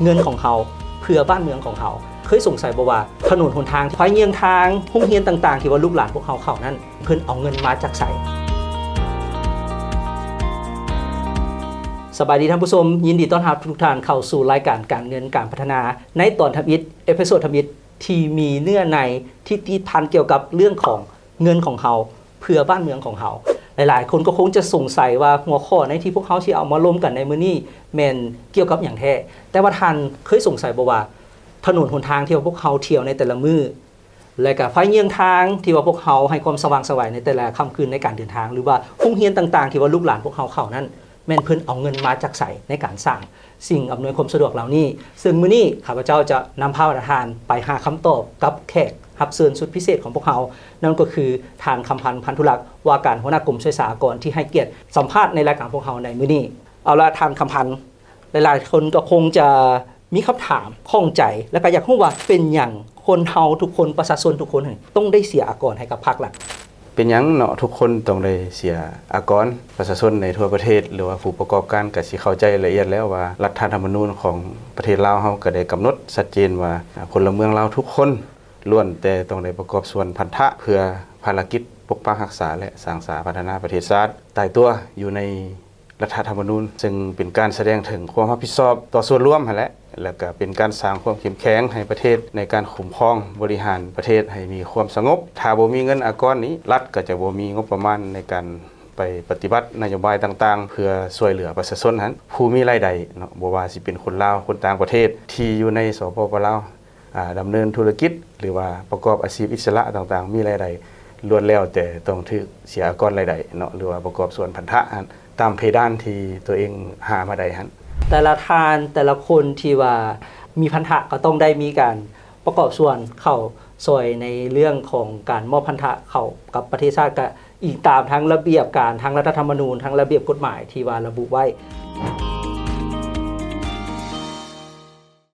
ເງິນຂອງເຮົາ ເພື່ອບ້ານເມືອງຂອງເຮົາ. ເຄີຍສົງໄສບໍ່ວ່າ ຖະໜົນຫົນທາງ, ໄຟເຍືອງທາງ, ໂຮງຮຽນຕ່າງໆ ທີ່ວ່າລູກຫຼານພວກເຮົາເຂົ້ານັ້ນ ເພິ່ນເອົາເງິນມາຈາກໃສ? ສະບາຍດີທ່ານຜູ້ຊົມ, ຍິນດີຕ້ອນຮັບທຸກທ່ານເຂົ້າສູ່ລາຍການການເງິນການພັດທະນາ ໃນຕອນທຳອິດ, ເອພິໂສດທຳອິດ ທີ່ມີເນື້ອໃນທີ່ຕິດພັນກ່ຽວກັບເລື່ອງຂອງເງິນຂອງເຮົາ ເພື່ອບ້ານເມືອງຂອງເຮົາ. ຫຼາຍໆຄົນກໍຄົງຈະສົງໄສວ່າຫົວຂໍ້ໃນທີ່ພວກເຮົາຊິເອົາມາລົມກັນໃນມື້ນີ້ແມ່ນກ່ຽວກັບຫຍັງແທ້. ແຕ່ວ່າທ່ານເຄີຍສົງໄສບໍ່ວ່າ ຖະໜົນຫົນທາງທີ່ວ່າພວກເຮົາທ່ຽວໃນແຕ່ລະມື້ ແລະກະໄຟເຍືອງທາງທີ່ວ່າພວກເຮົາໃຫ້ຄວາມສະຫວ່າງໄສໃນແຕ່ລະຄ່ຳຄືນໃນການເດີນທາງ ຫຼືວ່າໂຮງຮຽນຕ່າງໆ ທີ່ວ່າລູກຫຼານພວກເຮົາເຂົ້ານັ້ນ ແມ່ນເພິ່ນເອົາເງິນມາຈາກໃສໃນການສ້າງສິ່ງອຳນວຍຄວາມສະດວກເຫຼົ່ານີ້? ເຊິ່ງມື້ນີ້ຂ້າພະເຈົ້າຈະນຳພາທ່ານໄປຫາຄຳຕອບກັບແຂກຮັບເຊີນສຸດພິເສດຂອງພວກເຮົາ, ນັ້ນກໍຄືທ່ານ ຄຳພັນ ພັນທຸລັກ ວ່າການຫົວໜ້າກົມຊ່ວຍສາອາກອນ ທີ່ໃຫ້ກຽດສຳພາດໃນລາຍການພວກເຮົາໃນມື້ນີ້. ເອົາລະ ທ່ານ ຄຳພັນ, ຫຼາຍໆຄົນກໍຄົງຈະມີຄຳຖາມຂ້ອງໃຈ ແລະກະຢາກຮູ້ວ່າເປັນຫຍັງຄົນເຮົາທຸກຄົນ ປະຊາຊົນທຸກຄົນ ຕ້ອງໄດ້ເສຍອາກອນໃຫ້ກັບພາກລັດ? ເປັນຫຍັງເນາະ ທຸກຄົນຕ້ອງໄດ້ເສຍອາກອນ? ປະຊາຊົນໃນທົ່ວປະເທດ ຫຼືວ່າຜູ້ປະກອບການກະຊິເຂົ້າໃຈລະອຽດແລ້ວວ່າ ລັດຖະທຳມະນູນຂອງປະເທດລາວເຮົາກະໄດ້ກຳນົດຊັດເຈນວ່າ ພົນລະເມືອງລາວທຸກຄົນລ້ວນແຕ່ຕ້ອງໄດ້ປະກອບສ່ວນພັນທະ ເພື່ອພາລະກິດປົກປັກຮັກສາ ແລະ ສ້າງສາພັດທະນາປະເທດຊາດ ຕາຍຕົວຢູ່ໃນ ລັດຖະທຳມະນູນ, ເຊິ່ງເປັນການສະແດງເຖິງຄວາມຮັບຜິດຊອບຕໍ່ສ່ວນລວມຫັ້ນແຫຼະ ແລະກະເປັນການສ້າງຄວາມເຂັ້ມແຂງໃຫ້ປະເທດ ໃນການຄຸ້ມຄອງບໍລິຫານປະເທດໃຫ້ມີຄວາມສະຫງົບ. ຖ້າບໍ່ມີເງິນອາກອນນີ້ ລັດກໍຈະບໍ່ມີງົບປະມານໃນການໄປປະຕິບັດນະໂຍບາຍຕ່າງໆ ເພື່ອຊ່ວຍເຫຼືອປະຊາຊົນຫັ້ນ ຜູ້ມີລາຍໄດ້ເນາະ, ບໍ່ວ່າຊິເປັນຄົນລາວ ຄົນຕ່າງປະເທດທີ່ຢູ່ໃນ ສປປ ລາວ ອາ ດຳເນີນທຸລະກິດ ຫຼືວ່າປະກອບອາຊີບອິດສະຫຼະຕ່າງໆ ມີລາຍໄດ້ ລ້ວນແລ້ວແຕ່ຕ້ອງຖືກເສຍອາກອນລາຍໄດ້ເນາະ ຫຼືວ່າປະກອບສ່ວນພັນທະຫັ້ນ ຕາມເພດານທີ່ຕົວເອງຫາມາໄດ້ຫັ້ນ. ແຕ່ລະທ່ານ ແຕ່ລະຄົນທີ່ວ່າມີພັນທະ ກໍຕ້ອງໄດ້ມີການປະກອບສ່ວນເຂົ້າຊ່ອຍໃນເລື່ອງຂອງການມອບພັນທະເຂົ້າກັບປະເທດຊາດ ກະອີງຕາມທັງລະບຽບການ ທັງລັດຖະທຳມະນູນ ທັງລະບຽບກົດໝາຍທີ່ວ່າລະບຸໄວ້.